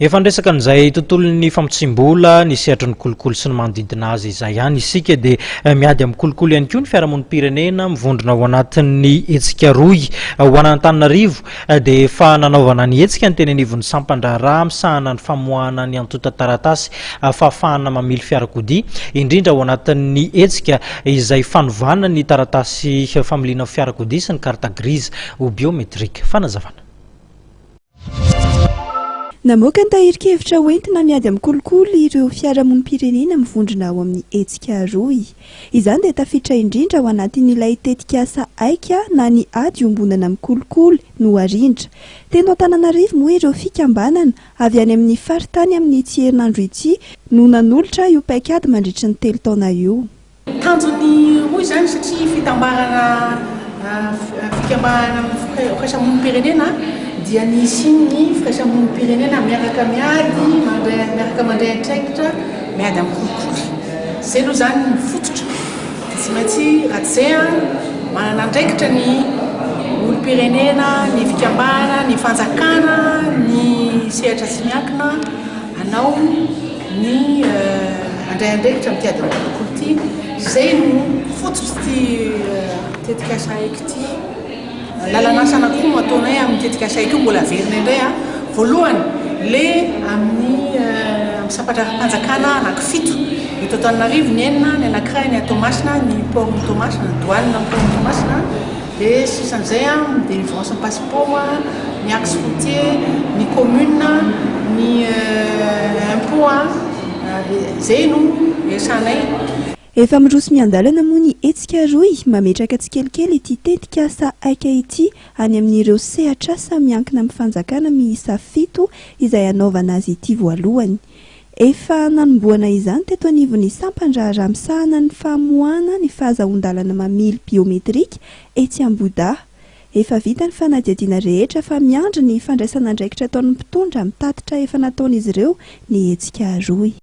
Efa niresaka an'izay tontolon'ny famotsiam-bola, ny sehatry ny kolikoly sy ny manodidina azy izay ihany isika dia miady amin'ny kolikoly ihany koa ny fiarahamonim-pirenena mivondrona ao anatin'ny hetsika rohy ho an'Antananarivo dia efa nanaovana ny hetsika ny teny anivon'ny sampan-draharaha misahana ny famoahana ny antontan-taratasy fahafahana mamily fiarakodia indrindra ao anatin'ny hetsika izay fanovana ny taratasy familiana fiarakodia sy ny carte grise ho biométrique. Fanazavana. Namoaka ny tahirin-kevitra hoentina miady amin'ny kolikoly ireo fiarahamonim-pirenena mivondrona ao amin'ny hetsika Rohy. Izany dia tafiditra indrindra ao anatin'ilay tetikasa Aika na ny ady iombonana amin'ny kolikoly no arindra. Teto Antananarivo moa ireo fikambanana avy any amin'ny faritany amin'ity herinandro ity no nanolotra io paikady mandritry ny telo taona io. Tanjon'ny rohy izany satria fitambarana fikambanana firaisamonim-pirenena dia ny hisian'ny firaisamonim-pirenena miaraka miady, mandray miaraka mandray andraikitra miady amin'ny kolikoly. Izay aloha izany ny fototra. Tsy maintsy raha tsy izay an, manana andraikitra ny olom-pirenena, ny fikambanana, ny fanjakana, ny sehatra tsy miankina hanao ny handray andraikitra amin'ity ady amin'ny kolikoly ity. Izay no fototr'ity tetikasa AIC ity. Lalan'asa anankiroa no ataonay amin'ny tetikasa AIC io, mbola averina indray. Voalohany, le amin'ny amin'ny sampan-draharaham-panjakana anankifito eto Antananarivo, ny enina, ny anankiray any Toamasina, ny port-n'i Toamasina, ny douane-n'ny port-n'i Toamasina. Dia sisan'izay an, ny délivrance ny passeport, ny axe routier, ny commune, ny impôt an, izay no resahanay. Efa miroso miandalana moa ny hetsika rohy mametraka tsikelikely ity tetikasa Aika ity any amin'ireo sehatr'asa miankina amin'ny fanjakana miisa fito izay hanaovana azy ity voalohany. Efa nanombohana izany teto anivon'ny sampan-draharaha misahana ny famoahana ny fahazahoan-dalana mamily biometrika etsy Ambohidahy. Efa vita ny fanadihadiana rehetra fa miandry ny fandraisana andraikitra ataon'ny mpitondra amin'ny tatitra efa nataon'izy ireo ny hetsika rohy.